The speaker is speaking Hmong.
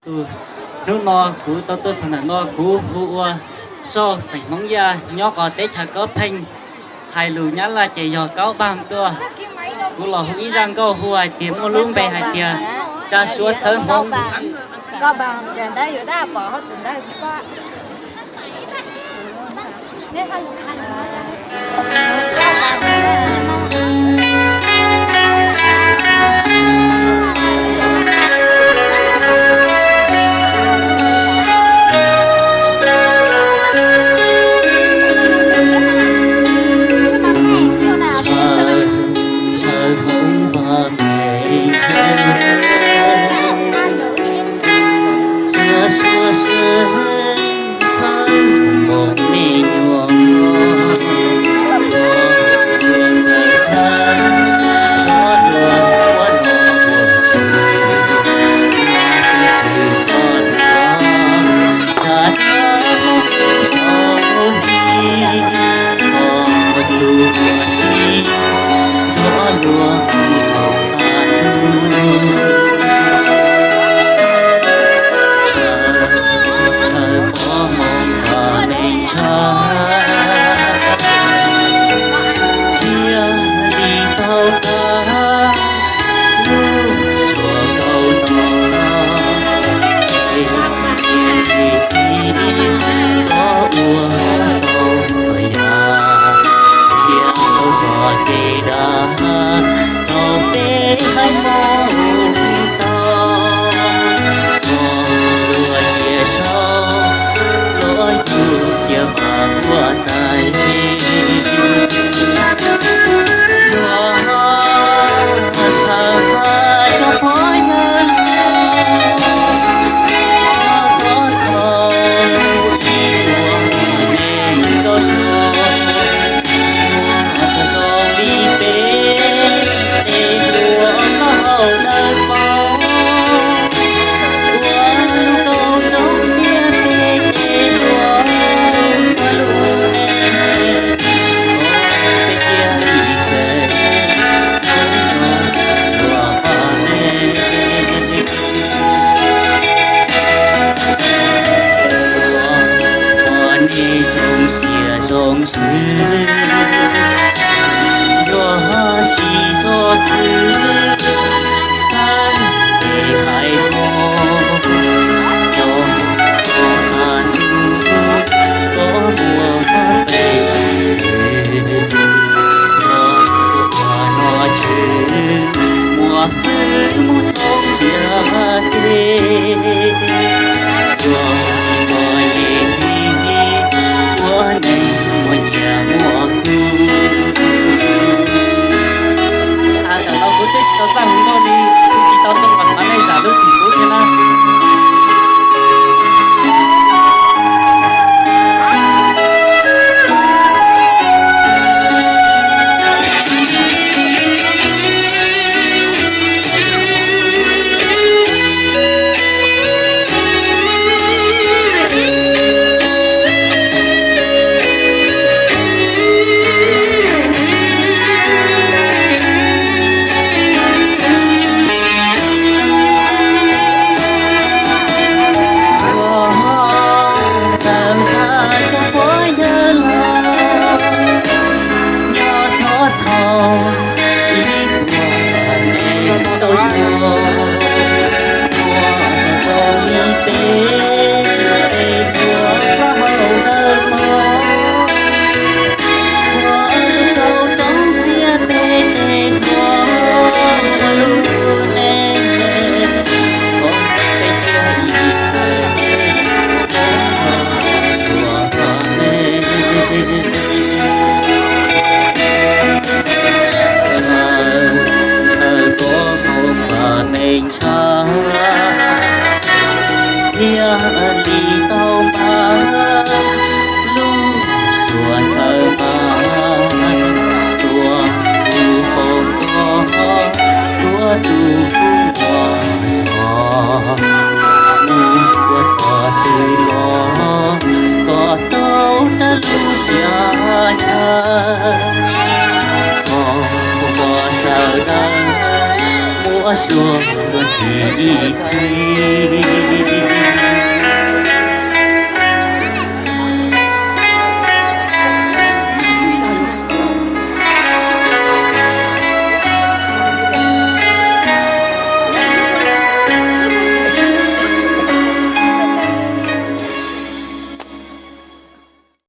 Tus hnub no kuv tau tuaj txog ntawm no kuv hu ua Saub xeem Hmoob Yaj nyob qhov teb chaws Kob Pheej. Hais lus Nyab Laj ces yog Kaub Npaag tuaj. Kuv los hu ib zaj nkauj hu hais tias muaj lub npe hais tias Tsa Suav Txhawb Hmoob. Ntshaw Hmoob vaj meej, tsa suav sib thawb hmoob me nyuam, ua ntawd thawb rov dua ua no ua tshwm, ua tshwm toj no, tsa thawb hmoob saum hli, ua tus ua si rov luag hauv qab ntuj. Ntshaw, ntshaw pov hmoov vaj meej ntshaw, thiaj li tau tag lub suab kaum no. Tes, tes, tes txiv, koj ua tau txhua yam, thiaj tau koj kev dag, rau peb haiv Hmoob tau, ua luag cia saub, los yug cia vam ua tais. Yog txhawm nqa cov phob ywg los, txhob tau ib puas neeg nkauj zoo, muaj zoo zoo li peb, tes hluas koj hauv lawv paus, ua lub kaus roob tiaj peb, tes hluas ua lub neej, peb cia li xeem, peb cia li xeem, ua nej zoo siab zoo ntsws, yog hais txog twg, txhawb tes hais no, yog tus qab ntuj koj muaj peb ib txwm, yog tus qab no tshwm, muaj fwj mus thoob ntiaj teb, yog tsis muaj leej txiv, ua neeg muaj nyiaj muaj kub. Tam no kuv twb tsis tau txaj hluas nkauj li, kuv tsis tau txog qhov nej zam lub txim pub thiab na. Txawm nqa cov phob ywg los, nyob thov thaum ib puas neeg nkauj zoo, muaj zoo zoo li peb, tes hluas koj hauv lawv paus, ua lub kaus roob tiaj peb, tes hluas ua lub neej, peb cia li xeem, peb cia li xeem. Ntshaw, ntshaw pov hmoov vaj meej ntshaw, thiaj li tau npaj lub suab txhawb nqa, tuav tus hau koj, tuav tus kub ua zog, mus ua txog twg los kom tau rau lub siab ntshaw, kom koj sawv daws muab xyuas luag ntxhi ib txhis.